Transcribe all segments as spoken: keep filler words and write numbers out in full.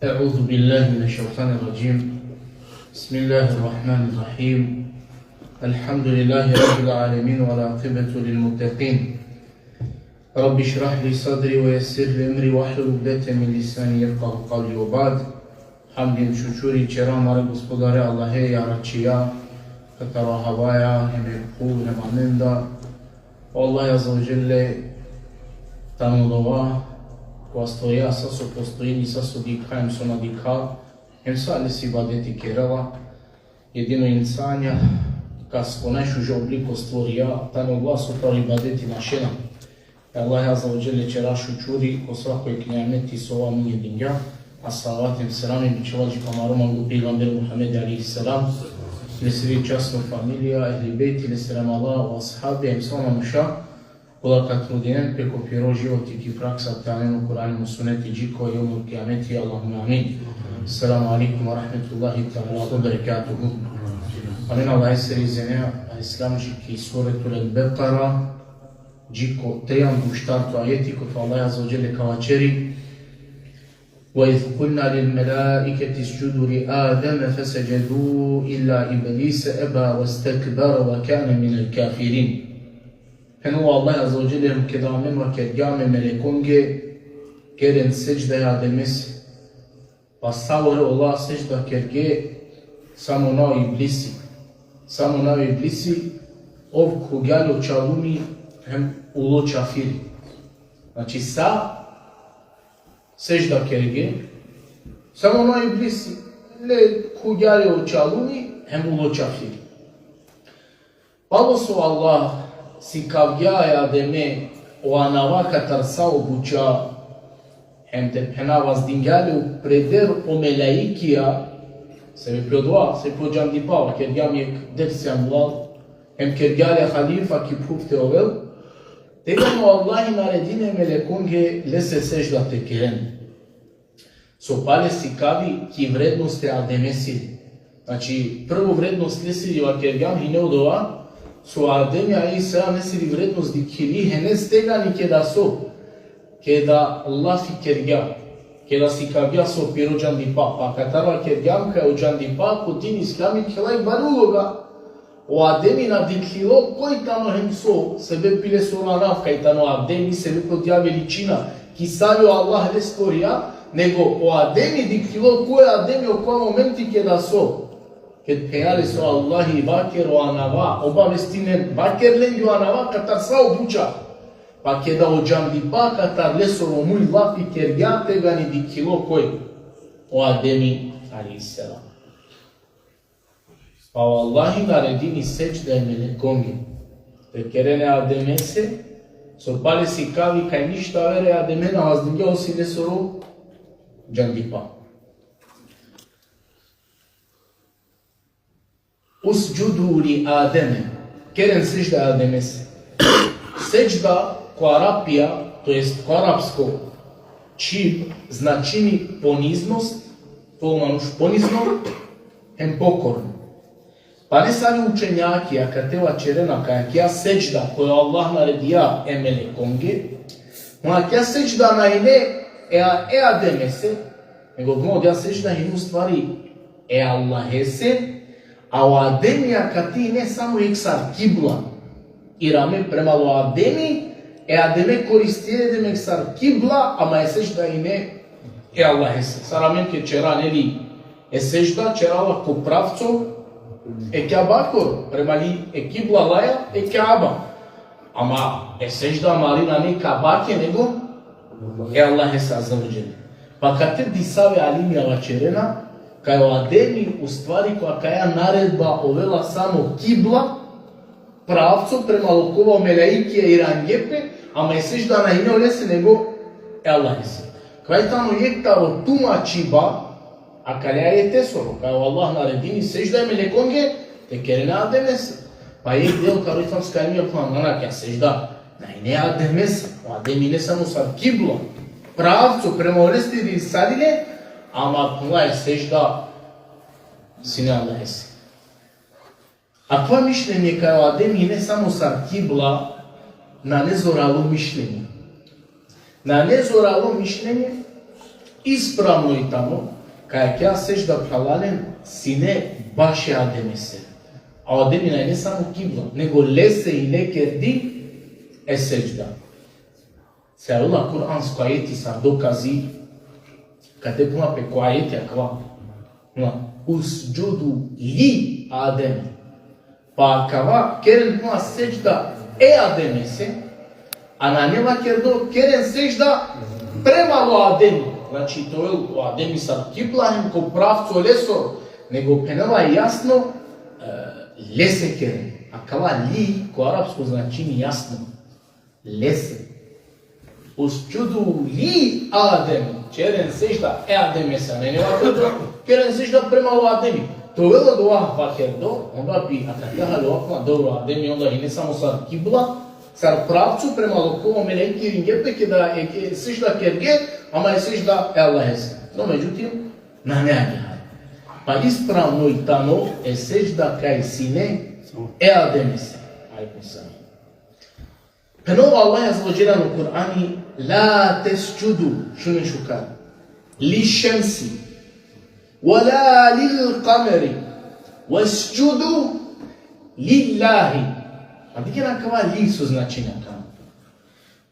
أعوذ بالله من الشيطان الرجيم. بسم الله الرحمن الرحيم. الحمد لله رب العالمين والعاقبة للمتقين. رب اشرح لي صدري ويسر لي أمري واحلل عقدة من لساني يفقهوا قولي وبعد. Hamdi hem šukuri ćera amare Gospodare Allahe, jaračija, kataro havaja, hem erku, hem amenda. O Allah Azze ve Dželle, tano odova kova stvorija sa so postojini, sa so dikha, hem so na dikha, hem sa lesi ibadeti kerela. Jedino insanja, kas ko najšužo obliko stvorija, tano odova so taro ibadeti našena. E Allah Azze ve Dželle ćera šukuri ko svako jekh nijameti so ova amen dingja, a salavat hem selami bičhava dži ko amaro manglo pejgamber Muhammed alejhi selam, lesiri časno familija, ehli bejti, lesere amala, o ashabi, hem sa o manuša, kola ka trudinen pe ko piro životi ki praksa te anen o Kur'ani hem o suneti dži ko jevmul kijameti, Allahumme amin. Esselamu alejkum ve rahmetullahi teala ve berekatuhu. Amin. Allahesere izinea, a islam dži ki Suretul Bekara, dži ko trianda u štarto ajeti, kote o Allah Azze ve Dželle ka vaćeri: وإذ قلنا للملائكة اسجدوا لآدم فسجدوا إلا إبليس أبى واستكبر وكان من الكافرين. Phenela o Allah Azze ve Dželle: Hem keda amen vakergjam e melekonge, keren sedžda e Ademese. Pa savore ola sedžda kerge, samo na o Iblisi. Samo na o Iblisi, ov khuvgja le o čalumi hem ulo čafiri. Znači sa sedžda kerge, samo na o Iblisi, le khuvgja le o čalumi hem ulo čafiri. Palo so Allah sikavgja e Ademe o anava katar sa o buća, hem te phena vazdingja le upreder o melaikija, sebepi odova, sebepi o džandipa, vakergjam jekh dersi amulal, hem kergja le halifa ki phuv te ovel, tegani o Allah naredini e melekonge lese sedžda te keren. So pale sikavi ki vrednost e Ademesiri. Znači, prvo vrednost lesiri vakergjam hine odova, so Ademi alejhi selam lesiri vrednost dikhili, hine tegani keda so, keda lafi kergja, keda sikavgja so piro džandipa, pa katar vakergjam kaj o džandipa ko din islami khela jekh bari uloga. O Ademi na dikhlilo koj tano hem so, sebepi lesoro anav kaj tano Ademi, sebepi odija veličina, kisave o Allah le stvorija, nego o Ademi dikhlilo koj Ademi okova momenti keda so. Ked phenela le so Allahi vaker o anava, obavestinen, vaker lenge o anava katar sa o buća. Pa keda o džandipa katar lesoro muj lafi kergja, tegani dikhlilo koj? O Ademi alejhi selam. Pa o Allahi naredini sedžda e melekonge te keren e Ademese, so pale sikavi kaj ništa aver e Ademe na vazdingja osim lesoro džandipa. Usdžudu li Ademe, keren sedžda e Ademese. Sedžda ko Arapija, to jest ko arapsko čhib, značini poniznost, to manuš ponizno, hem pokorno. Pa nesave učenjakija akate vaćerena kaj akaja sedžda koja o Allah naredija e melekonge, ma akaja sedžda na ine e, e Ademese, nego odija sedžda hine u stvari e Allahese, a o Ademi akate ine samo jekh sar kibla. Irame prema o Ademi, e Ademe koristile Adem jekh sar kibla, ama e sedžda ine e Allahese. Sar amen ked ćera, neli, e sedžda, ćera la ko pravco e Kjabakoro, prema li e kibla laja e Kjaba. Ama e sedžda amari nane Kjabake, nego e Allahese azze ve dželle. Pa akate disave alimija vaćerena, kaj o Ademi u stvari ko akaja naredba ovela samo kibla, pravco prema okova o melaikija irangje pe, ama e sedžda na ine olese nego e Allahese. Kaj tano jekh taro tumačiba akale ajetesoro, kaj o Allah naredini sedžda e melekonge te keren e Ademese. Pa jekh deo taro islamska alimija phenena kaj akaja sedžda na ine e Ademese, o Ademi ine samo sar kibla, pravco prema olestiri disarile, ama phenela e sedžda sine Allahese. Akava mišljenje kaj o Ademi ine samo sar kibla, nane zoralo mišljenje. Nane zoralo mišljenje, Ispravno i tano kaj akaja sedžda, phralalen, sine baš e Ademese. A Ademi nane samo kibla, nego lese ine kerdi e sedžda. Se avela kuransko ajeti sar dokazi, kate phenela pe ko ajeti akava: Na, usdžudu li Adem. Pa akava keren, phenela, sedžda e Ademese, a nane vakerdo keren sedžda prema lo Ademi. Znači, te ovel o Ademi sar kibla hem ko pravco lesoro, nego phenela jasno, e, lese keren. Akava li ko arapsko značini jasno. Lese. Usdžudu li Adem, keren sedžda e Ademese, a nane vakerdo keren sedžda prema lo Ademi. Te ovel odova vakerdo, onda bi akate halo akava, dobro, Ademi onda hine samo sar kibla, sar pravco prema lo kova o meleki iringe pe keda e, e sedžda kerge, ama e sedžda e Allahese. No, međutim, nane agjaar. Pa ispravno i tano e sedžda kaj sine e Ademese. Alejkum selam. Phenela o Allah azze ve dželle ano Kur'ani: La tesdžudu, šunen šukar, li šemsi, ve la lil kameri, vesdžudu lillahi. A dikhen akava li so značini akana.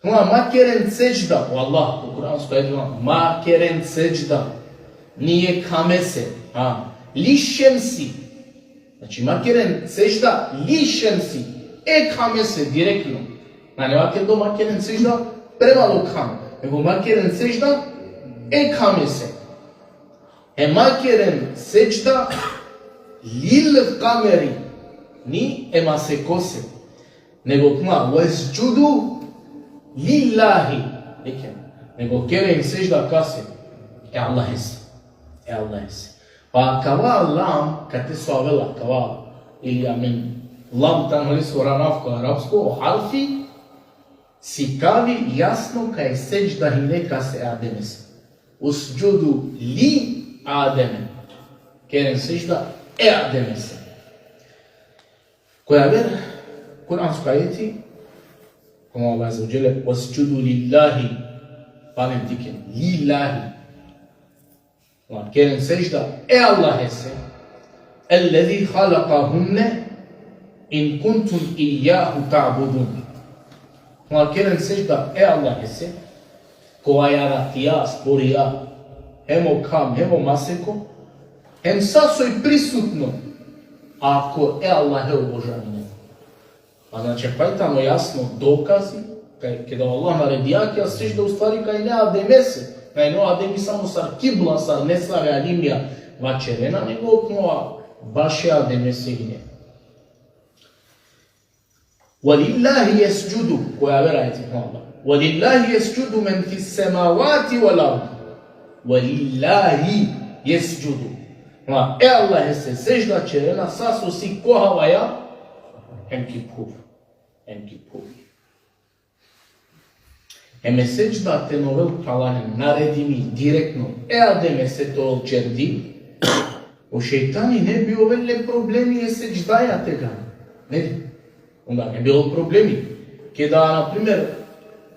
Phenela, ma keren sedžda, o Allah, ko kuransko ajeti, ma keren sedžda ni e khamese, a, li šemsi. Znači, ma keren sedžda li šemsi, e khamese, direktno. Nane vakerdo ma keren sedžda prema lo kham, nego ma keren sedžda e khamese. Hem ma keren sedžda lil kameri, ni e masekose. Nego phenela, vesdžudu lillahi. Dikhen. Nego keren sedžda kase? E Allahese. E Allahese. Pa akava lam, kate so avela akava, ili amen, lam tano lesoro anav ko arapsko, o harfi, sikavi jasno kaj sedžda hine kase? E Ademese. Usdžudu li Ademe. Keren sedžda e Ademese. Ko javer kuransko ajeti, ko Allah azze ve dželle: Vesdžudu lillahi. Pale dikhen, lillahi. Pale keren sedžda e Allahese. Ellezi halakahunne in kuntum ijjahu ta'budun. Pale keren sedžda e Allahese, kova jaratija, stvorija hem o kham, hem o maseko, hem sa soj prisutno, ako e Allahe obožavinen. Pa znači, pa i tano jasno dokazi, kaj, keda o Allah naredija akaja sedžda, u stvari kaj ine e Ademese, nane o Ademi samo sar kibla, sar nesave alimija vaćerena, nego oknova baš e Ademese ine. Ve lillahi jesdžudu, ko javer ajeti, phenela. Ve lillahi jesdžudu men fis semavati vel ard. Ve lillahi jesdžudu. Ma, e Allahese sedžda ćerena sa so si ko havaja, hem ki phuv. Hem ki phuv. Hem e sedžda te na ovel, phralalen, naredimi direktno e Ademese te ovel ćerdi, o šejtani ne bi ovel le problemi e sedždaja tegani. Ne? Onda ne bi ovel problemi. Keda, na primer,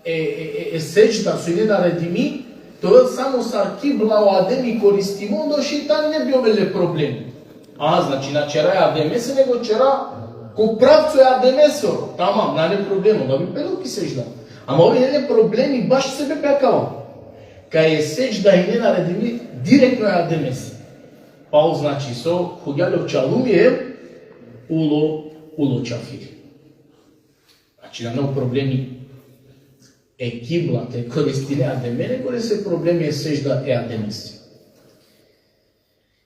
e, e, e, e sedžda so ine naredimi te ovel samo sar kibla o Ademi koristimo, onda o šejtani ne bi ovel le problemi. A, znači, na ćera e Ademese, nego ćera ko pravco e Ademese, tamam, nane problemi, onda bi pelo ki sedžda. Ama ov ine le problemi baš sebepi akava, kaj e sedžda ine naredimi direktno e Ademese. Pa ov, znači, so, hugja le o čalumi hem ulo, ulo čafiri. Znači, nane o problemi e kibla te koristine Ademe, nego lese problemi e sedžda e Ademese.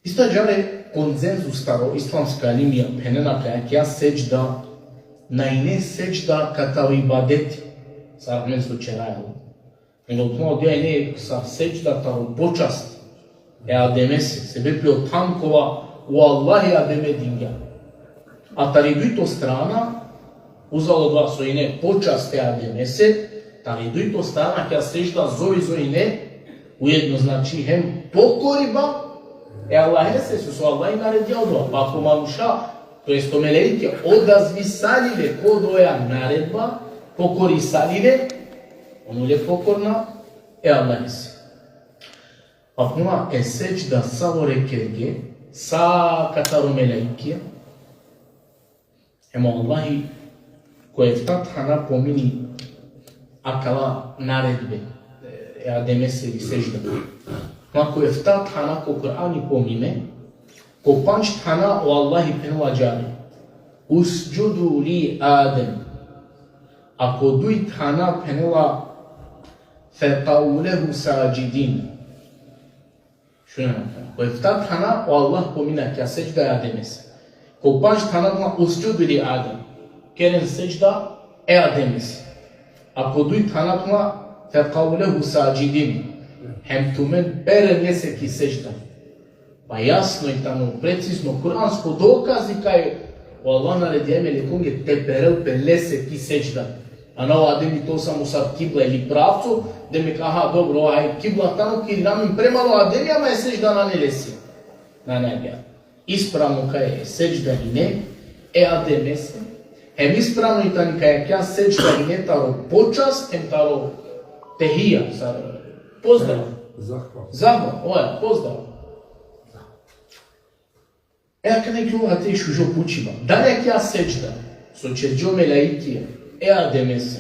Isto ađahar e konsenzus taro islamska alimija phenena kaj akaja sedžda na ine sedžda katar ibadeti, sar amen so ćeraja. Nego phenena, odija ine sar sedžda taro počast e Ademese, sebepi o than kova o Allah e Ademe dingja. A tari dujto strana, uzalo odova so ine počast e Ademese, tari dujto strana akaja sedžda zoj zoj ine, ujedno znači hem pokoriba e Allahese, so, so Allah i naredija odova. Pa ako manuša, to jest o melejke, odazvisalile ko odoja naredba, pokorisalile, on ule pokorna e Allahese. Akuma e sedžda savore kerge, sa katar o melaikija, hem o Allahi ko efta thana pomini akala naredbe, e Ademeseri sedžda. Ma ko efta thana ko Kur'ani pomime, ko pandž thana o Allahi phenela džane: Usdžudu li Adem. A ko duj thana phenela: Fekau lehu sadžidin. Šunen, ko efta thana o Allah pomini akija sedžda e Ademese. Ko pandž thana phenela: Usdžudu li Adem. Keren sedžda e Ademese. A ko duj thana phenela: Fekau lehu sadžidin. Hem tumen peren lese ki sedžda. Pa jasno i tano, precizno, kuransko dokazi kaj o Allah naredija e melekonge te perel pe lese ki sedžda. A na o Ademi tano samo sar kibla ili pravco, demek, aha, dobro, aj kibla tano, ka irini amen prema o Ademi, ama e sedžda nane lese. Nane agjaar. Ispravno kaj e sedžda hine e Ademese, hem ispravno i tani kaj akija sedžda hine taro počast, hem taro tehija, sar pozdrav. Zahval. Zahval, oja, pozdrav. E, akana ikljola te šužo pučiba. Dali akija sedžda so ćerđe o melaikija e Ademese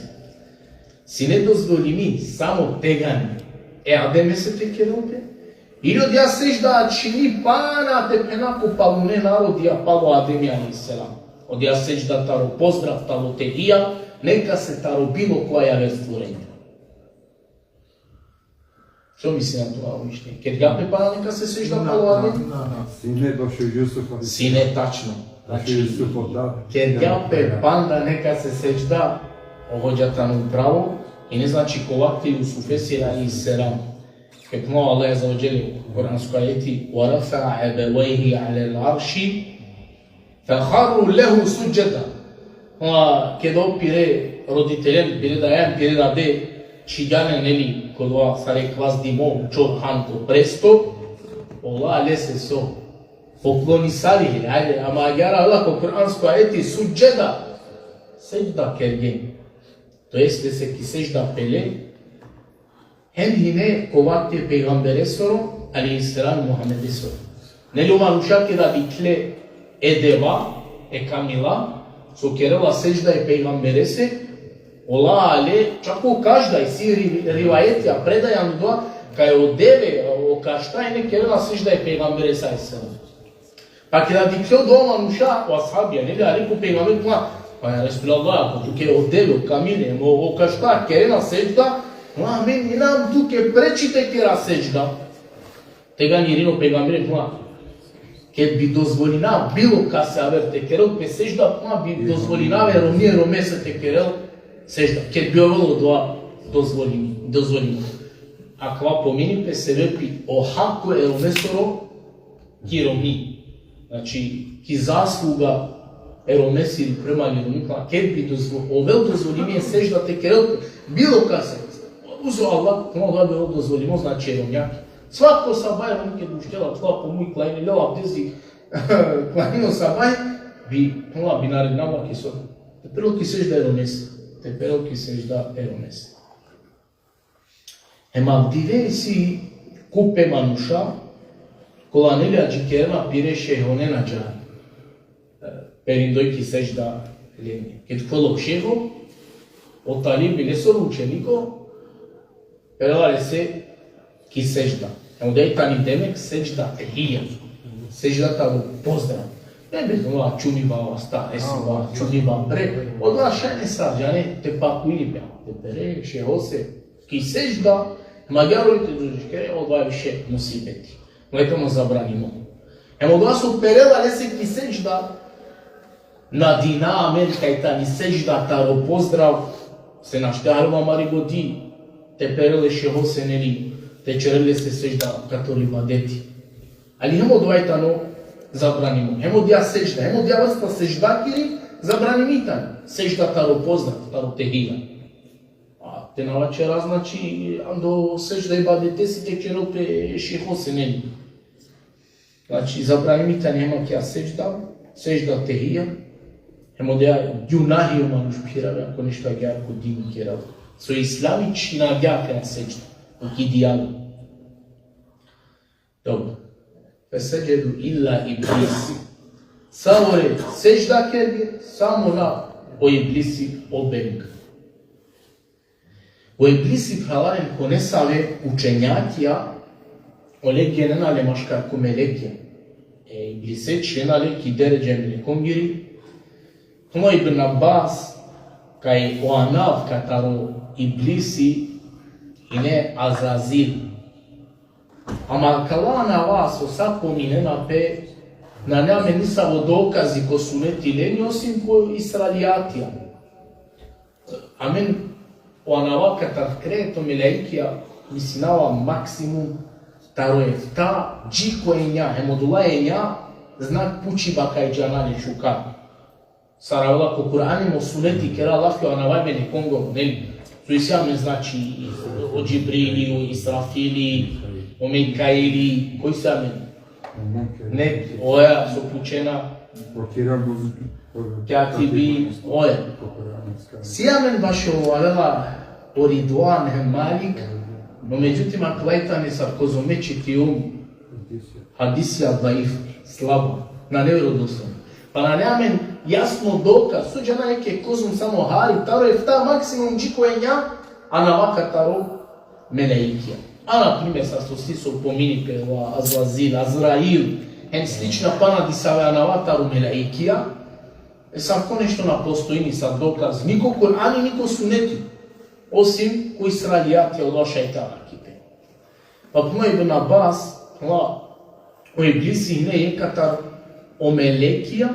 sine dozvolimi samo tegani e Ademese te kerel pe, ili odija sedžda ačhini pana te phena ko palune narodija palo Ademi alejhi selam? Odija sedžda taro pozdrav, taro tehija, nekase taro bilo koja javer stvorenje. So mislinena tut o mišljenje? Kergja pe pana nekase sedžda palo Adem? Na, na, na. Sine bašo Jusuf alejhi selam. Sine, tačno. Bašo Jusuf, da. Kergja pe pana nekase sedžda, o hodža tano u pravo, i ne, znači, ko vakti Jusufesiri alejhi selam. Ked phenela o Allah azze ve dželle, kuransko ajeti: Ve rafa'a ebevejhi alel arši, Feharru lehu sudžeda. Ama, keda o pire roditeljen, pire dajen, pire dade, čhigja len, neli, ko dova sar ekvazdimo čor than ko presto, ola lese so? Poklonisali le, ajde, ama agjaar avela ko kuransko ajeti sudžeda, sedžda kerge. To jest, lese ki sedžda pele, hem hine ko vakti e pejgamberesoro, alejhi selam, Muhammedesoro. Neli, o manuša keda dikhle e deva, e kamila, so kerela sedžda e pejgamberese, ola ale, čak o kašta, isi ri-, rivajetija, predaja, ano dova, kaj o deve, o kašta hine kerela sedžda e pejgamberese alejhi selam. Pa keda dikhle odova manuša, o ashabija, neli, ale ko pejgamberi, phenela: Pa ja Resulallah, ako tuke o deve, o kamile, o, o kašta kerena sedžda, phenela: Amen, inam tuke preči te kera sedžda. Tegani irini o pejgamberi, phenela: Ked bi dozvolina bilo kase aver te kerel pe sedžda, phenela, bi dozvolina e romni e romese te kerel sedžda. Ked bi ovel odova dozvolimi, dozvolimo. Akava pomini pe sebepi o hako e romesoro ki romni. Znači, ki zasluga e romesiri prema li romni, pa ked bi dozvo-, ovel dozvolimi e sedžda te kerel bilo kase. Uzo Allah, koma da bi ovel dozvolimo, znači, e romnjake. Svako sabaj e romni ked uštela, tla po muj, klanjini, lela abdesti, klanjini o sabaj, bi, Allah bi naredinela ki so? Te perel ki sedžda e romese. Te perel ki sedžda e romese. Hem avdive isi kupe manuša, kola, neli, adžikerena pire šehonena dža, e, perindoj ki sedžda lengi. Ked kolo šeho, o talibi lesoro, učeniko, perela lese ki sedžda. Hem odova i tani demek sedžda tehija. Sedžda taro pozdrav. Ne bi odova čumiba vasta, esiba, čumiba pre. Odova šaj nesar, džane, te pakujni pe, te pere šehose ki sedžda, magari te džužikere, odova više musibeti. Odova i tano zabranimo. Hem odova so perela lese ki sedžda, na dina amen kaj tani sedžda taro pozdrav, se našti harova amari godi te perel e šehose, neli, te čerel lese sedžda katar ibadeti. Ali hem odova i tano zabranimo. Hem odija sedžda, hem odija vrsta sedždakiri zabranimi tani. Sedžda taro pozdrav, taro tehija. A te na vaćera, znači, ando sedžda ibadetesi te čerel pe šehose, neli. Znači, zabranimi tani hem akija sedžda, sedžda tehija, hem odija gunahi o manuš phiravi, ako nešto agjaar ko dini kerel. So Islami čhinavgja akana sedžda, ukidija le. Dobro. Fesedžedu illa Iblis. Savore sedžda kerge, samo na o Iblisi, o beng. O Iblisi, phralalen, ko nesave učenjakija, ole genena le maškar ko melekija. E Iblise čhivena le ki deredža e melekongiri. Phenela o Ibn Abbas, kaj o anav kataro Iblisi hine Azazil. Ama kala anava so sa pominena pe, nane amen nisavo dokazi ko suneti leni, osim ko Israilijatija. Amen o anava katar kret o melaikija mislinava maksimum taro efta dži ko enja, hem odola enja znak pučiba kaj džana le šukar. Sar avela ko Kur'ani hem o suneti, kera lafi o anava e melekongoro, neli? So isi amen, znači, o Džibrili, o Israfili, o Mikaili, koj isi amen? Nek, oja, so pučena. Katibi, oja. Si amen bašo avela o Ridvan hem Malik, no međutim, akala tane sar kozom me čitium, hadisija daif, slaba, nane verodostojna. Pa nane amen jasno dokaz, so džana jekh kozom samo hari, taro efta, maksimum dži ko enja anava kataro melaikija. A na primer, sar so si so pomini pe, o Azazil, Azrail, hem slična pana disave anava taro melaikija, e, sar ko nešto na postojini sar dokaz, ni ko Kur'ani, ni ko suneti, osim ko Israilijatija, ola šejtana ki pe. Pa phenela o Ibn Abbas, phenela, o Iblisi hine jekh katar o melekija,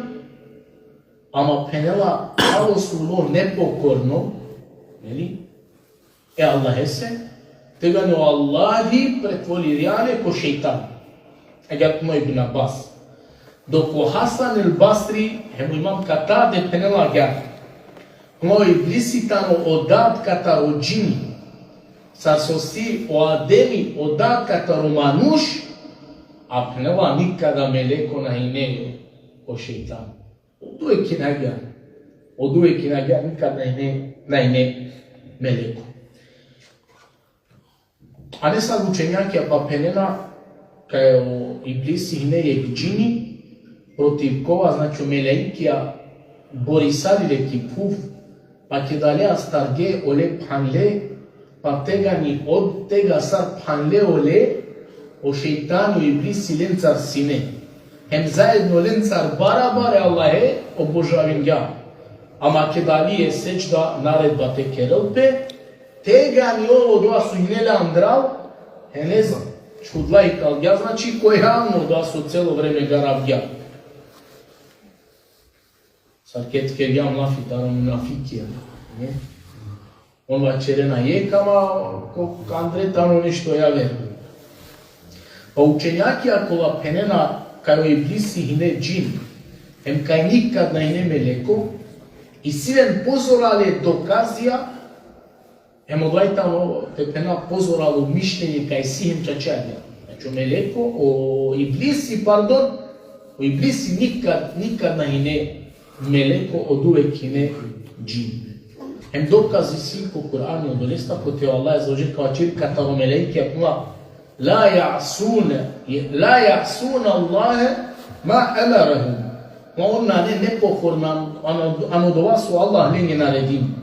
ama phenela, kalo so ulo nepokorno, neli, e Allahese, tegani o Allahi pretvorirja le ko šejtan. Agjaar phenela o Ibn Abbas. Dok o Hasan el Basri hem o Imam Katade phenela agjaar. Phenela, o Iblisi tano o dad kataro džini. Sar so si o Ademi o dad kataro manuš, a phenela nikada meleko na hine o šejtan. Oduvek hine agjaar. Oduvek hine agjaar, nikad na hine, na hine meleko. A nesave učenjakija pa phenena kaj o Iblisi hine jekh džini, protiv kova, znači, o melaikija borisali le ki phuv, pa keda le astarge ole phanle, pa tegani od tega sar phanle ole, o šejtani, o Iblisi lencar sine. Hem zaedno lencar barabar e Allahe obožavingja. Ama keda li e sedžda, naredba te kerel pe, tegani ov odova so hine le andral, hem lez čhudla, ikalgja, znači, ko javno, odova so celo vreme garavgja. Sar ked kergjam lafi taro munafikija, ne? On vaćerena jekh, ama ko andre tano nešto javer. Pa učenjakija kola phenena kaj o Iblisi hine džin, hem kaj nikad na hine meleko, isi len pozorale dokazija, hem odova i tano, te phena, pozoralo mišljenje kaj si hem čače agjaar. Znači, o meleko, o Iblisi, pardon, o Iblisi nikad, nikad na hine meleko, oduvek hine džin. Hem dokazi si ko Kur'ani odolestar, kote o Allah azze ve dželle ka vaćeri kataro melaikija, phenela, la ja'sune, la ja'sune Allahe ma emerehum. Ma on nane nepokorna ano, ano dova so Allah lenge naredini.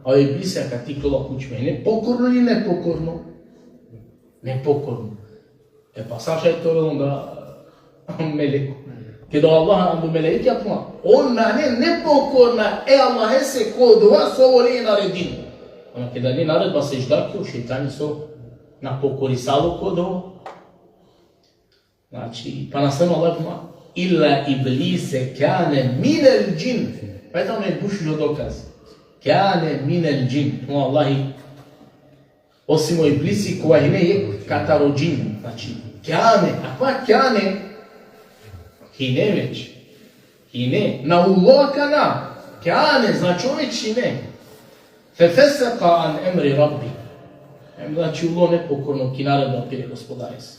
A o Iblisi akate iklola pučiba, hine pokorno ili nepokorno? Nepokorno. E pa sar šaj te ovel onda meleko? Keda o Allah ando melaikija phenela, on nane nepokorna e Allahese ko dova so ov lenge naredini. Ama keda li naredba sedžda, ki o šejtani so, na pokorisalo ko dova. Znači, pa nastavno Allah phenela, illa Iblise kane minel džin. Pa i tano jekh but šužo dokaz. Kane minel džin. O Allahi, osim o Iblisi, kova hine jekh kataro džin. Znači, kane, akava kane, hine već. Hine, na ulo akana. Kane, znači, ov već hine. Fe feseka an emri Rabbi. Em, znači, ulo nepokorno ki naredba pire Gospodarese.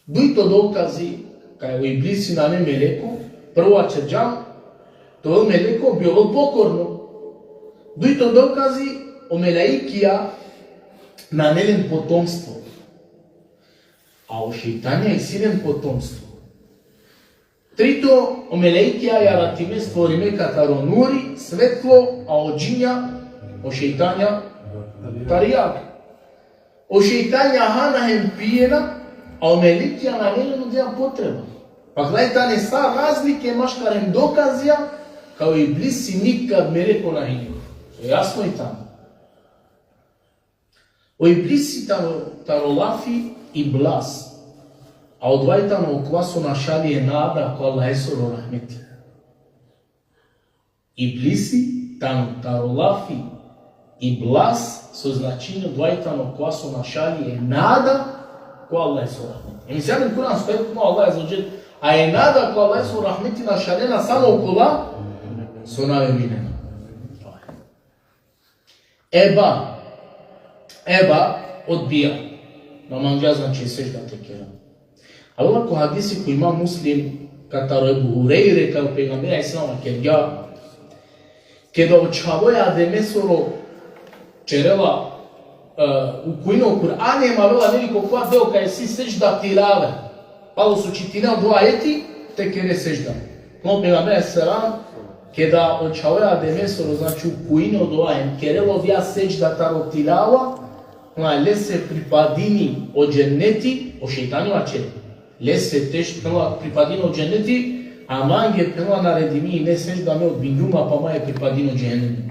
Dujto dokazi kaj o Iblisi nane meleko, prvo vaćerđam, te ovel meleko bi ovel pokorno. Dujto dokazi, o melaikija nane len potomstvo. A o šejtanja isi len potomstvo. Trito, o melejkija jaratime, stvorime kataro nuri, svetlo, a o džinja, o šejtanja, tari jag. O šejtanja hana hem pijena, a o melejkija nane len odija potreba. Pa gledaj tane sa razlike maškar hem dokazija, kaj o Iblisi nikad meleko na hine. Jasno i tano. O Iblisi tano, taro lafi iblas. A odova i tano okova so našali e nada ko Allahesoro rahmeti. Iblisi tano taro lafi iblas, so značini odova i tano okova so našali e nada ko Allahesoro rahmeti. E misali Kur'an so kaj o Allah azze ve dželle, a e nada ko Allahesoro rahmeti našalena samo okola so na verujnena. Eba, eba, odbija. Na mangja, znači, sedžda te kera. Avela ko hadisi ko Imam Muslim, kataro Ebu Hurejre, kaj o pejgamberi alejhi selam vakergja, keda o čhavo e Ademesoro čerela, e, ukujno Kur'ani, hem avela neli ko kova deo kaj isi sedžda tilave. Palo so čitinea dova ajeti, te kere sedžda. Ko pejgamberi alejhi selam, keda o čhavo e Ademesoro, znači, ukujno dova hem kerela odija sedžda taro tilava, na lese pripadini o dženneti, o šejtani vaćeri. Lese teš, phenela, pripadini o dženneti, a mange, phenela, naredimi ine sedžda, me odbingjum, a pa mange pripadini o džehennemi.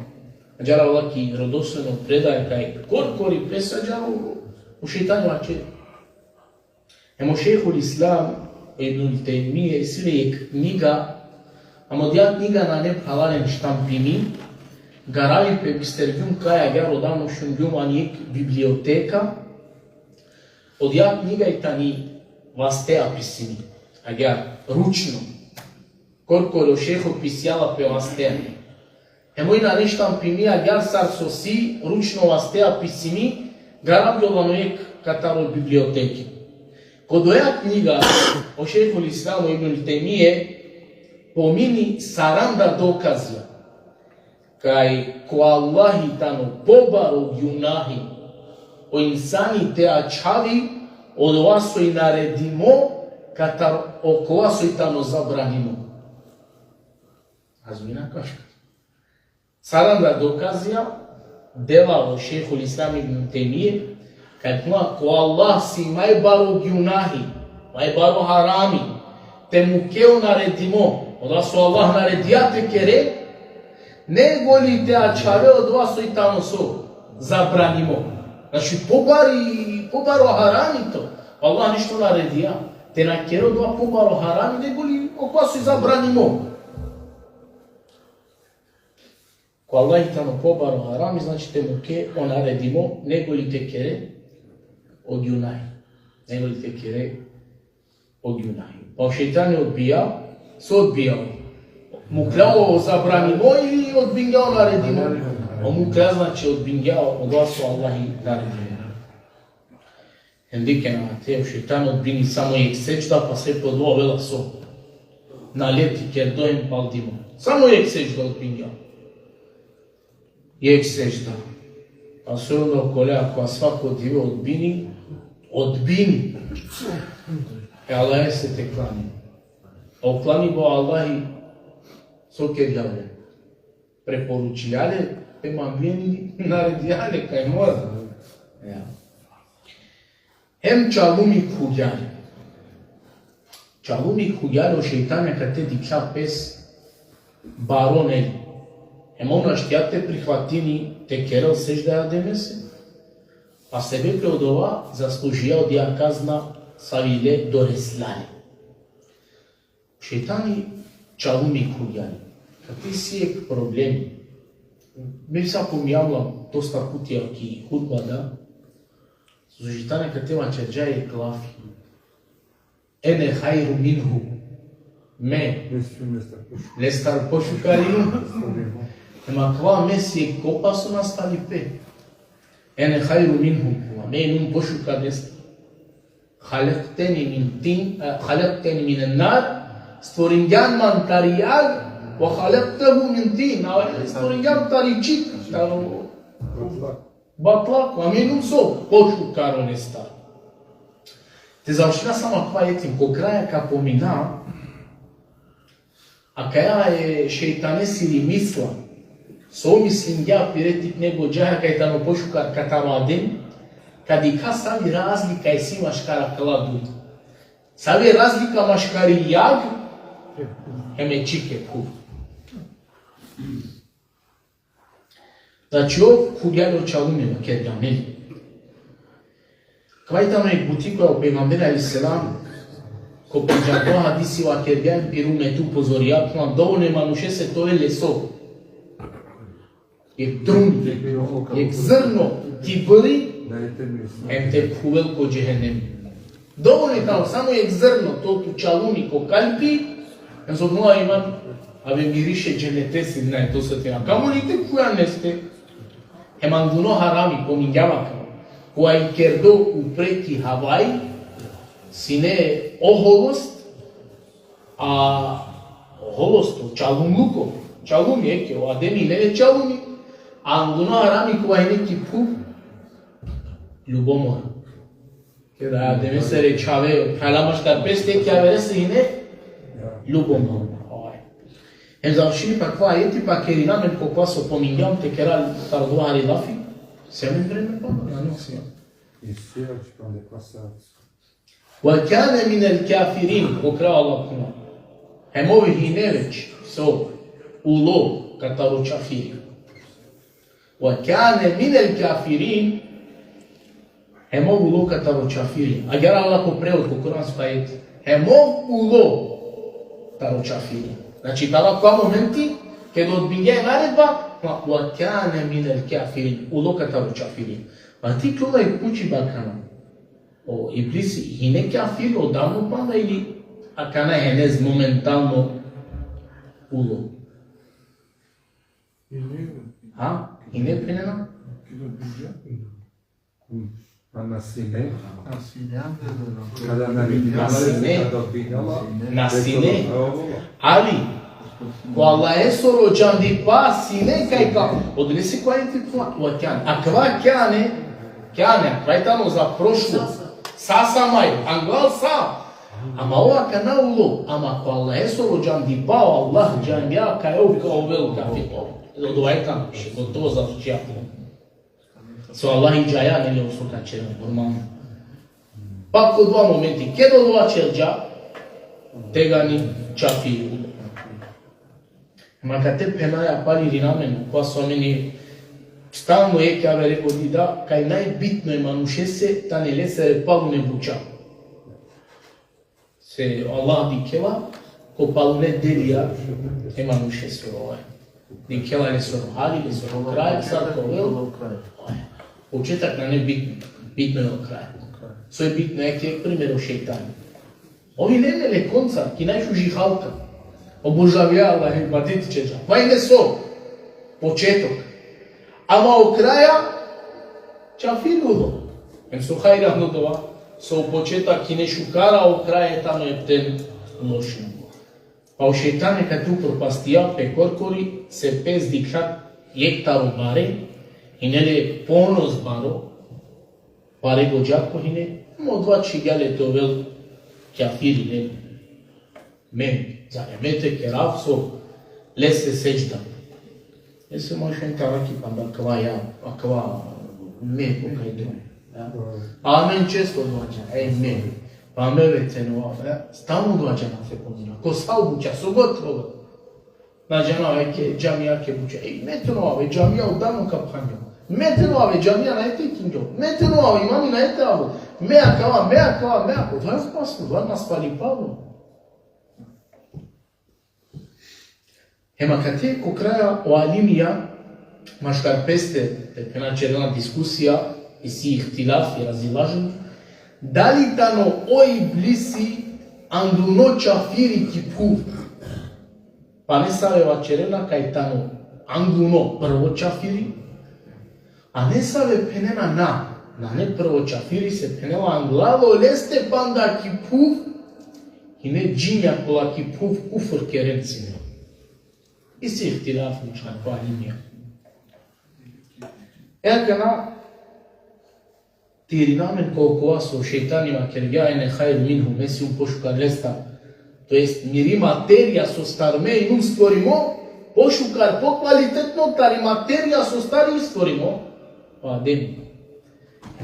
Adžar avela ki rodostojno predaja kaj korkori pes adžar o, o šejtani vaćeri. Hem o šejhul Islam Ibnul Tejmije isi le jekh knjiga, ama odija knjiga nane, phralalen, štampimi, garavi pe, bistergjum kaj agjaar odavno šungjum ani jekh biblioteka, odija knjiga i tani vastea pisimi, agjaar ručno. Korkori o šejho pisjala pe vastea. Hem oj nane štampimi, agjaar sar so si, ručno vastea pisimi, garavgjol ano jekh kataro biblioteke. Ko odoja knjiga, o šejhul Islam Ibnul Tejmije pomini saranda dokazija kaj ko Allahi tano pobaro gjunahi o insani te ačhavi odova soj naredimo, katar okova soj tano zabranimo. Azmina kaška. Saranda dokazija dela o šejhul Islam Ibn Tejmije, kaj phenela, ko Allah si maj baro gjunahi, maj baro harami, te muke o naredimo, odova so Allah naredija te kere, nego li te ačhave odova soj tano so zabranimo. Znači, pobari, pobaro harami to. Allah nešto naredija, te na kere odova pobaro harami, nego li okova soj zabranimo. Ko Allah i tano pobaro harami, znači, te muke o naredimo, nego li te kere o gjunahi. Nego li te kere o gjunahi. Pa o šejtani odbija, so odbija? Mukla o zabranimo ili odbingja o naredimo? O mukla, znači, odbingja odova so Allah i naredimo. Hem dikhen, a te o šejtan odbini samo jekh sedžda, pa se po dova ovela so. Naleti kerdo hem paldimo. Samo jekh sedžda odbingja. Jekh sedžda. Pa so onda okolea, kova svako dive odbini, odbini. E Allahese te klani. O klanibo Allahi so kergja le? Preporučilja le, pe manglen, naredija le kaj mora. Ja. Hem čalumi khuvgja le. Čalumi khuvgja le, o šejtani akate dikhlja pes baro, neli. Hem ov našti te prihvatini te kerel sedžda e Ademese, pa sebepi odova zaslužija odija kazna savi le doresla le. Šejtani čalumi khuvgja le. Akate isi jekh problemi. Me sa pominjam la dosta putija ki hutba da, so šejtani akate vaćerđa jekh lafi. Ene hajru minhu. Me lestar pošukar inum. Hem akava me si jekh opasno nastalipe. Ene hajru minhu. Me inum pošukar lestar. Halekteni min tin, e, halekteni minen nar, stvoringjan man tari jag, ve halektehu min tin, a stvoringjan tari čhik, taro batlak, a me inum so pošukar olestar. Te završina samo akava ajeti, ko kraja ka pomina, akaja e šejtanesiri misla, so mislingja pire tikne godžaja kaj tano pošukar kataro Adem, ka dikha savi razlika isi maškar akala duj. Savi razlika maškari jag hem e čhik, e phuv. Znači, ov khuvgja le o čalumi, vakergja, neli? Kava i tano jekh buti koja o pejgamberi alejhi selam, ko pendžardo hadisi vakergja, pir umeti upozorija, phenela, dovoljno e manušese te ovel le so, jekh drum, jekh zrno tibri, hem te khuvel ko džehenemi. Dovoljno i tano samo jekh zrno te ol tu čalumi ko kalbi, hem so phenela iman, ave miriše dženetesi, naj te osetina. Kamoli te khuvel leste. Hem anguno harami, pomingjam akava, kova i kerdo upre ki havaj, sine oholost, a oholost o čalumluko, čalumi, eke, o Ademi ine le čalumi, anguno harami kova ine ki phuv, ljubomora. Keda e Ademesere čhave, phrala maškar peste, ki averese ine ljubomora. Hem završini pa kava ajeti, pa kerina amen ko kova so pomingjam, te kera taro dova hari lafi, si amen vreme pa, na, na, si. Isi, ač pande kava sat. Ve kane minel kafirin, ko kraj Allah phenela. Hem ov hine već, so, ulo kataro čafiri. Ve kane minel kafirin, hem ov ulo kataro čafiri. Agjaar Allah ko prevod, ko kuransko ajeti. Hem ov ulo taro čafiri. Znači, taro kava momenti, keda odbingja e naredba, ma, ve kane minel kafirin, ulo kataro čafiri. Pa ti kjola i pučiba akana. O Iblisi hine kafir odavno panda ili akana henez momentalno ulo? Ha? Hine phenena? A na sine? Kada na videla, na sine. Na sine. Ali, ko Allahesoro džandipa sine kaj ka, odolese ko ajeti phenela, ve kane. Akava kane, kane, akava i tano za prošlo. Sa, sa maj, anglal sa. Ama ov akana ulo, ama ko Allahesoro džandipa, o Allah džangja kaj ov ka ovel kafir. Odova i tano, še gotovo završija. So Allah i džaja, neli, ov so ka ćerel, normalno. Pa ko dova momenti, keda odova ćerđa, tegani čafiri ulo. Ma kate phenaja, pali irina amen, kova so amen stalno jekh avere godi da, kaj najbitno e manušese tane lesere palune buća. Se Allah dikhela ko palune delija e manušesoro. Dikhela lesoro hali, lesoro kraj, sar ka ovel. Početak nane bitno, bitno e o kraj. So i bitno, jekh, jekh primer o šejtani. Ov ine le konca, ki najšuži halka. Obožavja Allah, ibadeti ćerđa. Pa ine so? Početok. Ama o kraja, čafiri ulo. Em so hajrano dova, so početak ine šukar, a o kraja tano epten lošno. Pa o šejtani kate upropastija pe korkori, se pes dikhlja jekh taro bare, ine le ponos baro, bare gođako hine, hem odova čhivgja le te ovel kafiri, neli. Me, zar me te kerav so lese sedžda. Ese mašen karaki panda akava ja, akava me ko kaj drom. Ja. Amen često odova džana, e me. Pa me ve te nova, ja. Stalno odova džana te pomina. Ko sa o buća, so god te ovel. Na džana, eke, džamija ke buća. Ej, me te nova, ve, džamija odavno ka phanjol. Me te nova, ve, džamija nane te kingjol. Me te nova, ve, imami nane te avol. Me akava, me akava, me akava. Odova je opasno, odova nas fali palo. Hem akate ko kraja o alimija, maškar peste, te phena, ćerena diskusija, isi ihtilaf i razilaženje, dali tano o Iblisi anguno čafiri ki phuv. Pa nesave vaćerena kaj tano anguno prvo čafiri, a nesave phenena na, nane prvo čafiri, se phenela anglalo leste panda ki phuv, hine džinja kola ki phuv kufr keren sine. Isi ihtilaf maškar ko alimija. E akana, Te irina amen ko kova so šejtani vakergja: ene hajru minhu, me sijum pošukar lestar. To jest, miri materija sostar me inum stvorimo, pošukar, pokvalitetno tari materija sostar inum stvorimo o Ademi.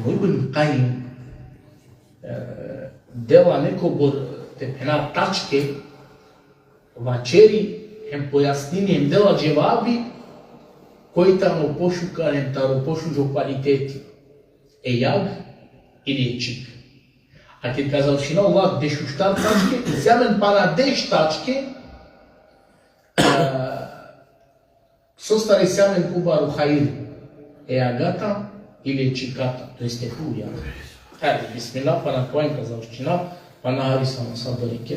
O Ibn Kajim, e, dela nekobor, te phena, tačke, vaćeri, hem pojasnini, hem dela dževabi, koj tano pošukar hem taro pošužo kvaliteti, e jag ili e čhik. A ked ka završina ola dešuštar tačke, isi amen pana deš tačke, e, sostar isi amen pobaro hajri, e jagata ili e čhikata, to jest e phuvja. Hajde, bismillah, pana kova ka završina, pana hari sa, sa barike.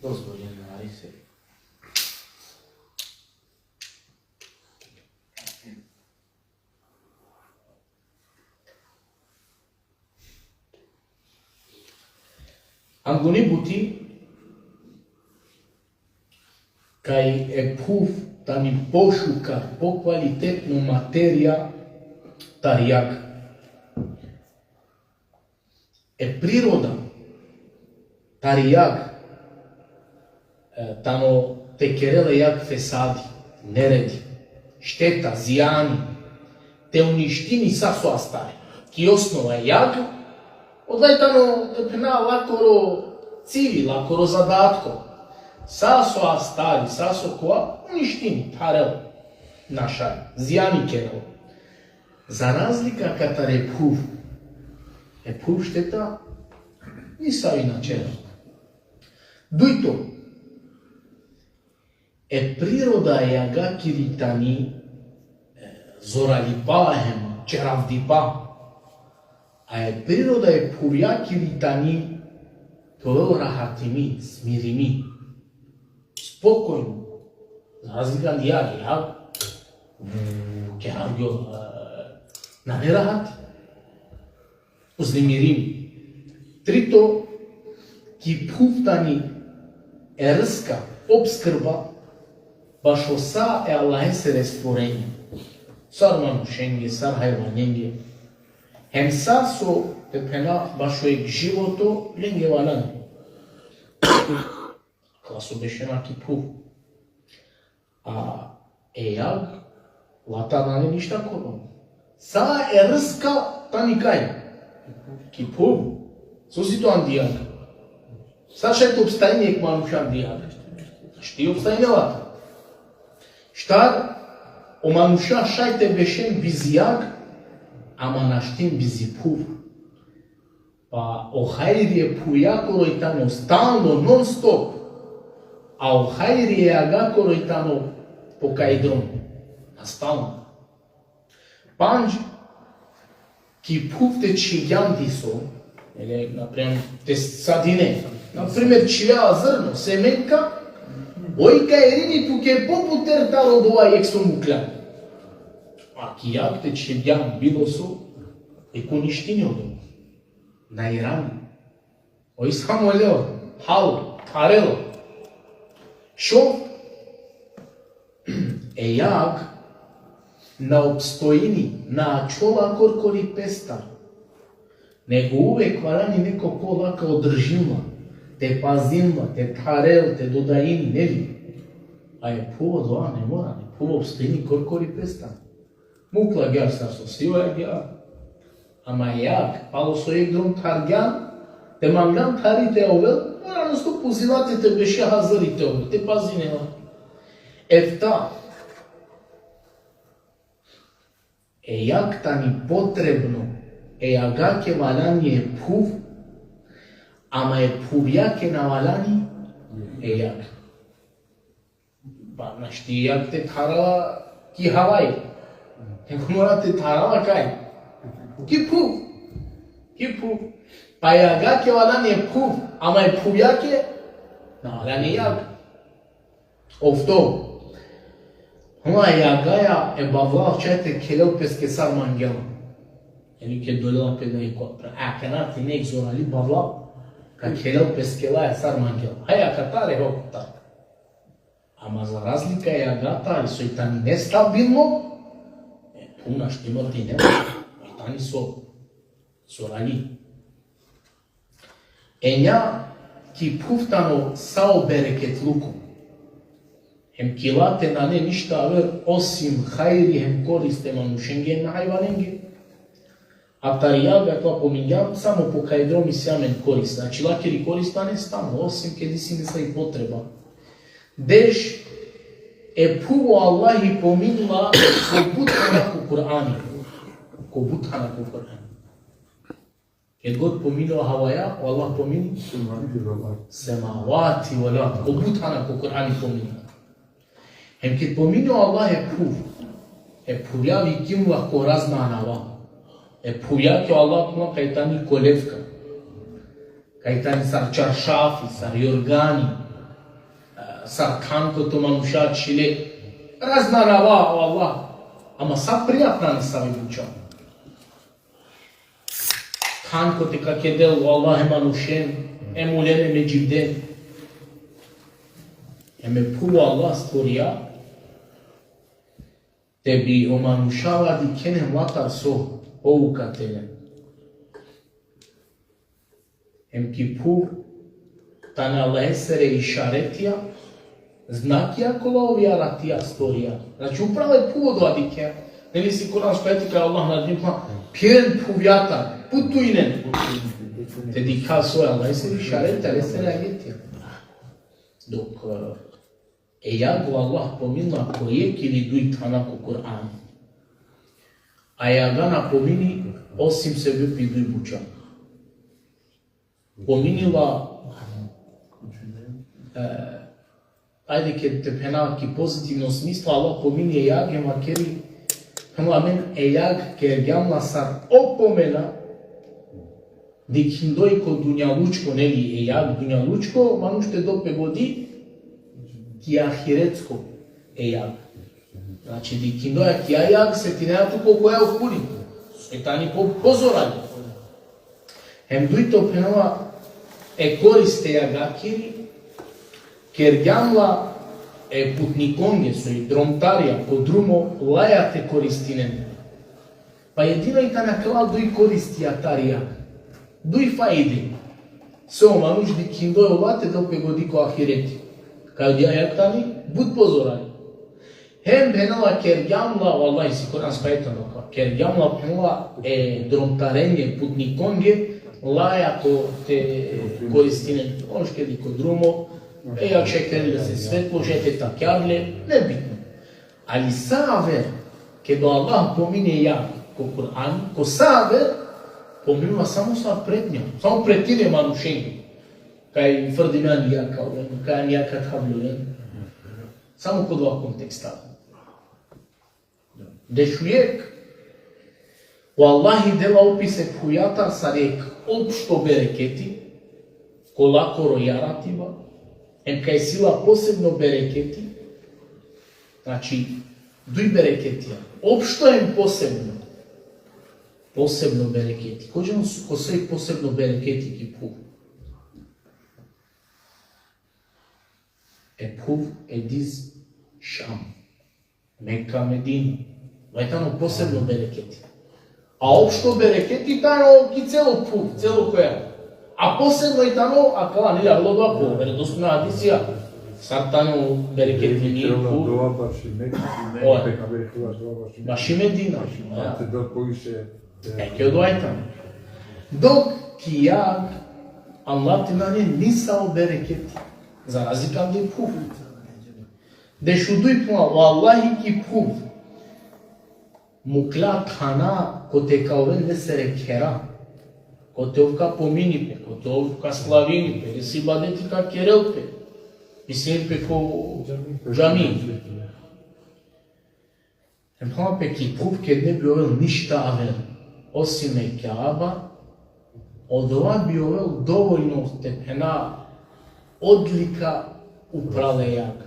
Dozvoljeno, hari se. Anguni buti, kaj e phuv tani pošukar, pokvalitetno materija tari jag. E priroda tari jag, e, tano te kerel e jag fesadi, neredi, šteta, zijani, te uništini sa so astari. Ki osnova e jag, odova tano, te phena, lakoro cilji, lakoro zadatko. Sa so astari, sa so kova, uništini, tharel, našaj, zijani kerel. Za razlika katar e phuv. E phuv šteta nisavi na ćerel. Dujto, e priroda e jagakiri tani, e, zoralipa hem ćeravdipa. A e priroda e phuvjakiri tani te ovel rahatimi, smirimi. Spokojno. Za razlika tari jag, jag, mm, kerav gjo, e, nane rahati. Uznemirimi. Trito, ki phuv tani e rska, opskrba, bašo sa e Allahesere stvorenja. Sar manušenge, sar hajvanenge. Hem sa so, te phena, bašo jek životo, lenge valjani. Akala so bešena ki phuv. A e jag, la tane ništa koro. Sa e rska tani kaj? Ki phuv. So si to andi jag? Sa šaj te opstajni jek manuš andi jag? Našti opstajnela. Štar, o manuša šaj te bešen bizi jag, ama našti bizi phuv. Pa o hajri e phuvjakoro i tano stalno, non stop. A o hajri e jagakoro i tano po kaj drom. A stalno. Pandž, ki phuv te čhivgjan diso, ili, na primer, te sadine. Na primer, čhivgja zrno, semenka, oj ka irini tuke pobuter taro odova jek so mukhljan. A ki jag te čhivgjan bilo so, e ka uništini odova. Na irani. Oj samo leo, hal, tharelo. Šov, e jag na opstojini, na ačhola korkori pestar. Nego uvek valjani neko kola ka održini la, te pazini la, te tharel, te dodajini, neli? A e phuv odova ne mora, e phuv opstojini korkori pestar. Mukhlja agjaar sar so si agjaar. Ama e jag, palo so jek drom thargjan, te manglan thari te ovel, mora non stop uzi late te beše haziri te ovel, te pazini la. Efta, e jag tani potrebno, e jagake valjani e phuv, ama e phuvjake na valjani e jag. Pa našti jag te tharela ki havaj. Nego mora te tharela kaj? Ki phuv. Ki phuv. Pa e jagake valjani e phuv, ama e phuvjake na valjani jag. Ofto. Homa e jagaja e bavlal šaj te khelel peske sar mangela. Ili ked dolela pe da i ko-, pra-, a kana ti nek zorali bavlal, ka khelel peske laja sar mangela. Haj akatar e ho kotar. Ama za razlika e jagata, i soj tani nestabilno, e, tu našti mora te ine. ani so, so rali. Enja, ki phuv tano sa o bereketluko. Hem ki la te nane ništa aver osim hajri hem korist e manušenge hem hajvanenge. A tari jag, akava pomingjam, samo po kaj drom isi amen korist. Znači, lakiri korist nane stalno, osim ked isi nesave potreba. Deš, e phuv o Allahi pominla ko but hana ko Kur'ani. Ko but hana ko Kur'ani. Ked god pomini o havaja, o Allah pomini semavati vel ard. Ko but hana ko Kur'ani pomini. Hem ked pomini o Allah e phuv, e phuvja vikinla ko razna anava. E phuvja ki o Allah phenla kaj tani kolevka, kaj tani sar čaršafi, sar jorgani, e, sar than kote manuša čhile. Razna anava o Allah. Ama sa prijatna nesave buča. Than kote ka kedel o Allah e manušen, e mulen e dživden. Hem e phuv o Allah stvorija, te bi o manuša la dikhen hem latar so pouka te len. Hem ki phuv tane Allahesere išaretija, znakija kola ov jaratija, stvorija. Znači, upral e phuv odova dikhen. Neli isi Kur'ansko ajeti kaj Allah naredini, pa phen phuvjatar, putujnen. Te dikha so e Allahesere išaretija, lesere ajetija. Dok, e, e jag o Allah pominla ko jekh ili duj thana ko Kur'an. A jaga na pomini osim sebepi duj buča. Pomini la, e, ajde ked te phena ki pozitivno smisla, Allah pomini e jag, hem vakeri, phenla amen e jag kergjam la sar opomena, dikhindoj ko dunjalučko, neli, e jag dunjalučko, manuš te del pe godi, ki ahiretsko e jag. Znači, dikhindoj ki a jag, setinea tu ko koja o kuri. E tani po, pozorali. Hem dujto phenela e korist e jagakiri, kergjam la e putnikonge, soj dromtarija, ko drumo, laja te koristinen. Pa jedino i tane akala duj koristija tari jag. Duj fajde. So o manuš dikhindoj ola te del pe godi ko ahireti. Kaj odija jag tani but pozorali. Hem phenela kergjam la, vallahi, si Kur'an spajtano ka. Kergjam la, phenela, e dromtarenge, putnikonge, laja ko te koristinen. On škedi ko drumo, e, jak šaj kerel lese svetlo, šaj te takjar le, nebitno. Ali sa aver, ked o Allah pomini jag ko Kur'an, ko sa aver, pominela samo sar pretnja, samo pretnja e manušenge. Kaj frdime ani jag ka oven, kaj ani jag ka thavljoven. Samo ko dova konteksta. Dešujek, o Allah i dela opis e phujatar sar jekh opšto bereketi, kola koro jaratiba, em kaj si la posebno bereketi, znači, duj bereketija, opšto em posebno. Posebno bereketi. Ko džan su, ko soj posebno bereketi ki phuv? E phuv e diz Šam. Meka, Medina. Vaj tano posebno bereketi. A opšto bereketi tano ki celo phuv, celo koja. A posebno i tano, akala, neli, avela odova po verodostojna hadisija. Sar tano bereketi ni phuv. Dova baši Meka, Oj. Meka, Meka, dova baši Meka. Baši Medina. Baši Medina. Te del poviše, e, ke odova i tano. Dok ki jag, Allah te nane nisavo bereketi. Za razlika andi phuv. Dešuduj phenela, o Allah i ki phuv mukla thana kote ka oven lesere khera, kote ov ka pomini pe, kote ov ka slavini pe, lesi ibadeti ka kerel pe, mislinel pe ko džami. Em phenela pe ki phuv ked ne bi ovel ništa aver, osim e Kjaba, odova bi ovel dovoljno te phena odlika upral e jag.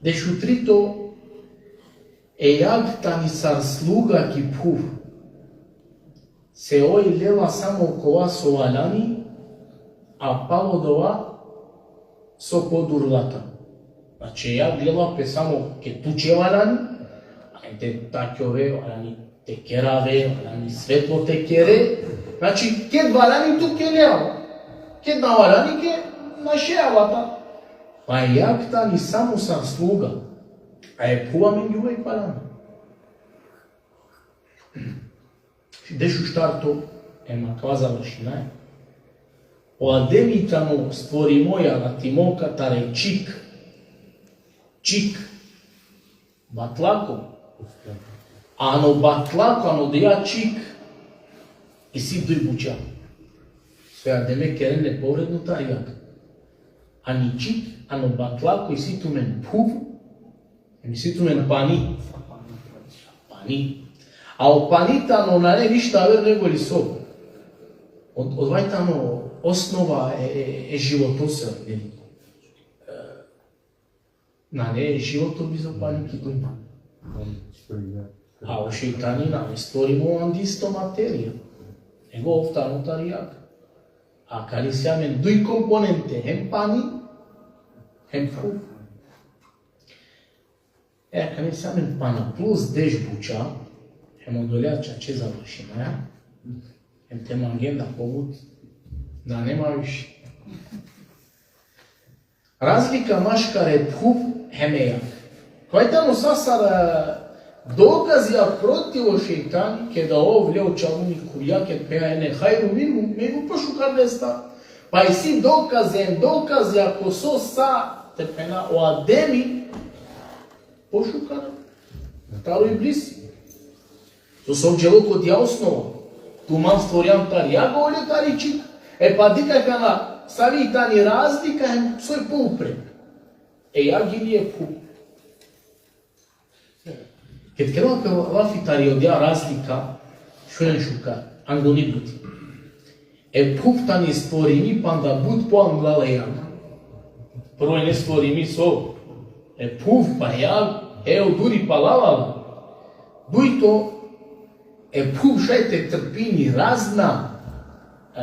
Dešutrito, e jag tani sar sluga ki phuv. Se oj lela samo kova so valjani, a palo dova so podurla tano. Znači, e jag lela pe samo ked tuće valjani, ajde takjove valjani, Te kera ve, valjani svetlo te kere. Znači, ked valjani tu ke lea. Ked na valjani ke našea vata. Pa e jag tani samo sar sluga. A e phuv amenge uvek valjani. Dešuštarto, em akava završinaja. O Ademi tano stvorimo, jaratimo katar e čhik. Čhik. Batlako. Ano batlako, ano odoja čhik, isi duj buča. So e Ademe kerena povredno tari jag. Ani čhik, ano batlako isi tumen phuv, em isi tumen pani. Pani. A o pani tano nane ništa aver nego li so. Od-, odova i tano osnova e, e, e životose, neli? E, nane životo bizo pani ki dunja. A o šejtani nane stvorimo andi isto materija. Nego ov tano tari jag. Akana isi amen duj komponente, hem pani, hem phuv. E, akana isi amen pana plus deš buča, hem odoleja čače završinaja, hem te mangen da pobut nane ma više. Razlika maškar e phuv hem e jag. Kova i tano sa sar, e, dokazija protiv o šejtani, keda ov lea o čaluni khuvja, ked phenea ene hajru minhu, me i pošukar lestar. Pa isi dokaze, dokaze, ako so sa te phena o Ademi pošukar taro Iblisi. So, so dželo ko odija osnova. Tu man stvorjan tari jag, ov le tari čhik. E pa dikh akana, savi tani razlika, hem soj poupre. E jag ili e phuv. Ked kerela pe lafi tari odija razlika, šunen šukar, anguni buti. E phuv tani stvorimi panda but poangla la jag. Prvo ine stvorimi so, e phuv pa jag, e o duri palal la. Dujto, e phuv šaj te trpini razna, e,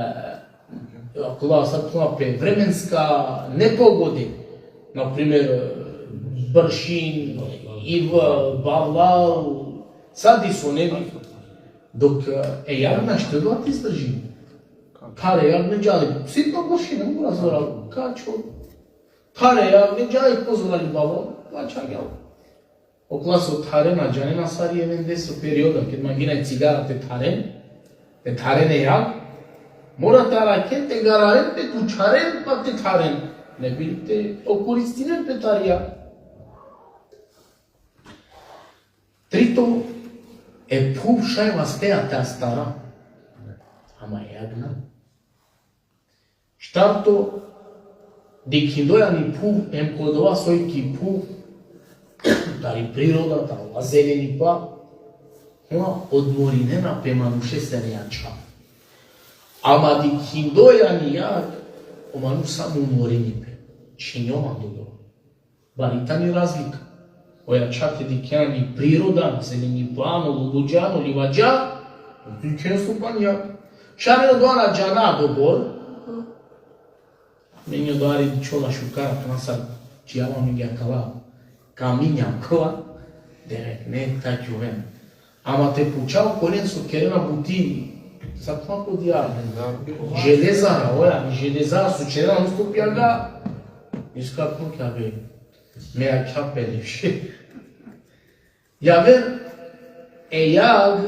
ako da sad tamo pe vremenska nepogode, na primer, bršin, iv, bavlal, sad i so ne bi. Dok, e, jag našti odova te izdrži. Thare jag ne džali, sitno bršin, ne mora zora, kačo. Thare jag ne džali, pozora li bavlal, vača gjal. Okola so tharena, džanena sar i evende so perioda, ked mangena e cigara te tharen, te tharen e jag, mora te arakhen, te gararen pe, te učharen, pa te tharen. Ne bi te okoristinen pe tari jag. Trito, e phuv šaj vasteja te astara. Ama e jag na. Štarto, dikhindoja ani phuv, em ko dova soj ki phuv, tari priroda, taro zelenipa, ona odmorinena pe manušesere jačha. Ama dikhindoja ani jag, o manuš samo umorini pe. Čhinjom ando dova. Bari tani razlika. O jačha te dikhen ani priroda, zelenipa ano, luluđa ano, livadža, dikhen so pani jag. Šaj amen odova na džana dobor. Amen odova i čola šukar, akana sar džijava amenge akala kaminja akala, derekne ta džuven. Ama te puča okolen so kerena buti, sa kova ko dijar. Železara, oja, železara so kerena non stop jaga. Iska ko kja be. Me jakha pe lepše. Javer, e jag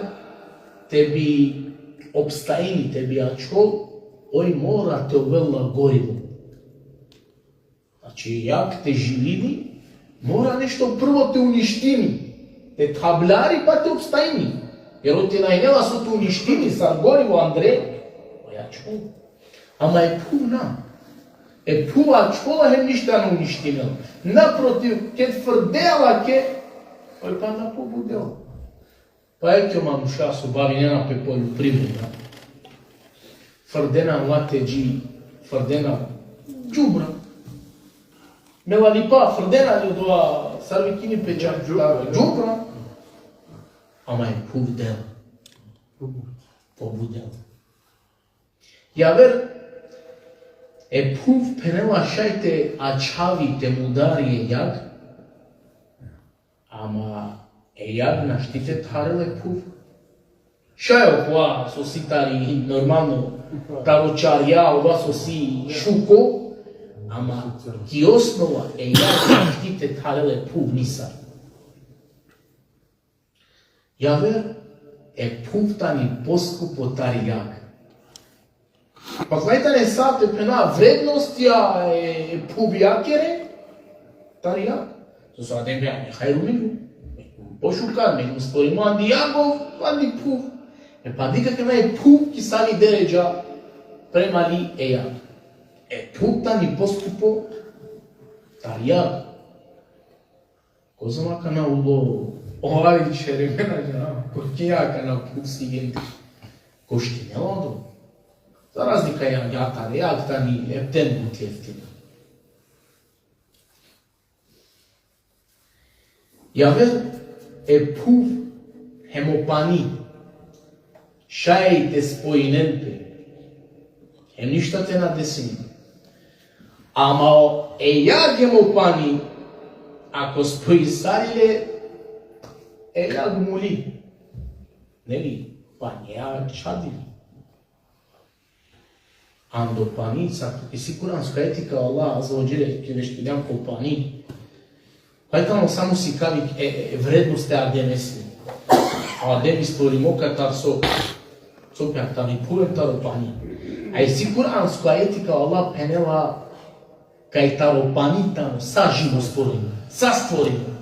te bi opstajini, te bi ačhol, oj mora te ovel la gorivo. Znači, jag te živini, mora nešto prvo te uništini, te thabljari pa te opstajini. Jer oj te na inela so te uništini, sar gorivo andre, oj ačhol. Ama e phuv na. E phuv ačhola hem ništa na uništinela. Naprotiv, ked frdela ke, oj panda pobudela. Pa eke o manuša so bavinena pe poljoprivreda. Frdena lateđi, frdena đubra. Melalipa, frdena li odova, sar vikini pe čak, đubra. Đubra. Ama e phuv dela. Pobudela. Javer, e phuv phenela šaj te ačhavi, te mudari e jag, ama e jag našti te tharel e phuv. Šaj okova so si tari normalno, taro čarja, ova so si šuko, ama ki osnova e jag našti te tharel e phuv nisar. Javer, e phuv tani poskupo tari jag. Pa kaj tane sa te phena vrednostja e, e phuvjakere, tari jag. So so Adem be ane hajru minhu. Pošukar, me stvorimo andi jagov, andi phuv. E pa dikh akana e phuv ki sani deredža prema li e jag. E phuv tani poskupo tari jag. Kozom akana ulo, ova i čheremena džana, ko ki akana phuv si gen. Koštinela do. Za razlika ja, ja tari jag tani epten but jeftino. Javer, e phuv hem o pani šaj te spojinen pe. Hem ništa te na desini. Ama o, e jag hem o pani, ako spojisari le, e jag muli. Neli, pani ja čadili. Ando pani, sa, isi kuransko ajeti kaj Allah Azze ve Dželle, ki veštiljan ko pani. Kaj tano samo sikavi e, e, vrednost e Ademesi. Ademi stvorimo katar so, so pe tani phuv hem taro pani. A isi kuransko ajeti kaj Allah phenela kaj taro pani tano sa živo stvorimo, sa stvorimo.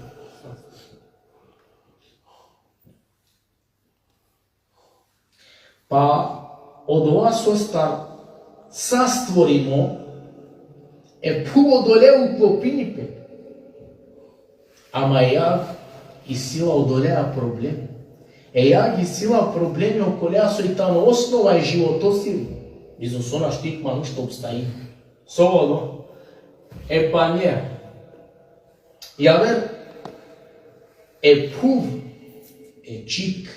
Pa odova sostar sa stvorimo, e phuv odole uklopini pe. Ama e jag isi la odolea problem. E jag isi la problemi okolea soj tano osnova e životosiri. Bizo so našti manuš te opstaji. So odo? E panja. Javer, e phuv, e čhik,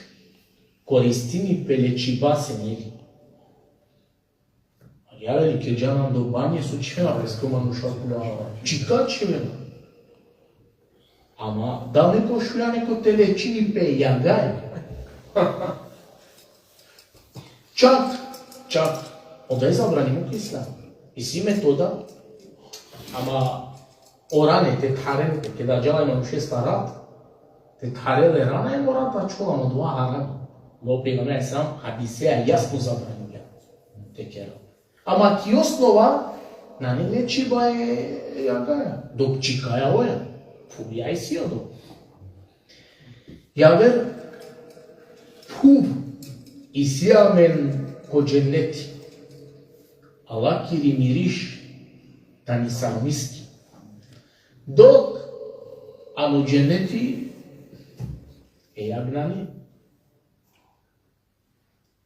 koristini pe le čhibase, neli. Javer, ked džana ando banje, so čhivena pe, ko manuša kola čhika čhivena. Ama da neko šulja, neko te lečini pe jagaj. Čak, čak, onda je zabranimo ko islam. Isi metoda, ama o rane te tharen, keda džala e manušestar rat, te tharel e rana, e mora te ačhol, ama dova haram. O pejgamberi sam hadisea jasno zabraningja te kerel. Ama ki osnova, nane le čhiba e jagaja, dok čhikaja oja. Phuvja isi odo. Javer, phuv isi amen ko dženeti. Allahkiri miriš tani sar miski. Dok ano dženeti e jag nane.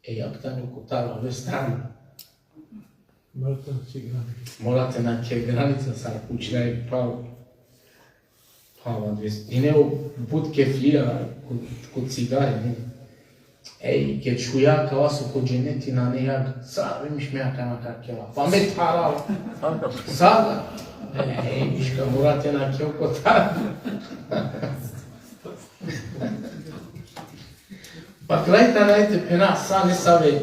E jag tano kotar avestar. Mora te nakhel granica. Mora te nakhel granica, sar pučlja i pravo. Pravo, adves. Ine o but keflija ko, ko cigare, ne? Ej, ked čhuja kava so ko dženeti nane jag, sar bi miš me akana ka kera. Pa me tharava. Sar? Ej, miška, mora te nakhel kotar. Pa kraj tane te phena sa nesave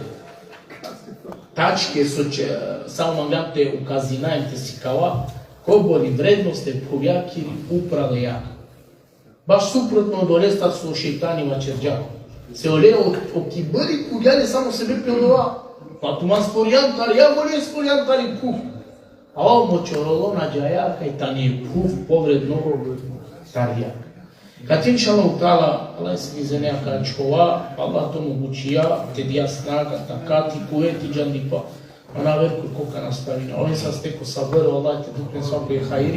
tačke so će, samo mangljam te ukazinav hem te sikava, kobor i vrednost e phuvjakiri upral e jag. Baš suprotno odolestar so šejtani vaćerđa. Se ole o, o kibri phuvgja le samo sebepi odova. Pa tumen stvorjan tari jag, ole stvorjan tari phuv. A o moćorolo na džaja kaj tani phuv povredno tari jag. Kad inšallahu ta'ala, Allah se dizene ka čhova, Allah te omogućija, te dija snaga, takati, kuveti, džandipa. Ona ver ko, ko ka nastavina. Oven saste ko sabr, Allah te dukhen svako e hajri.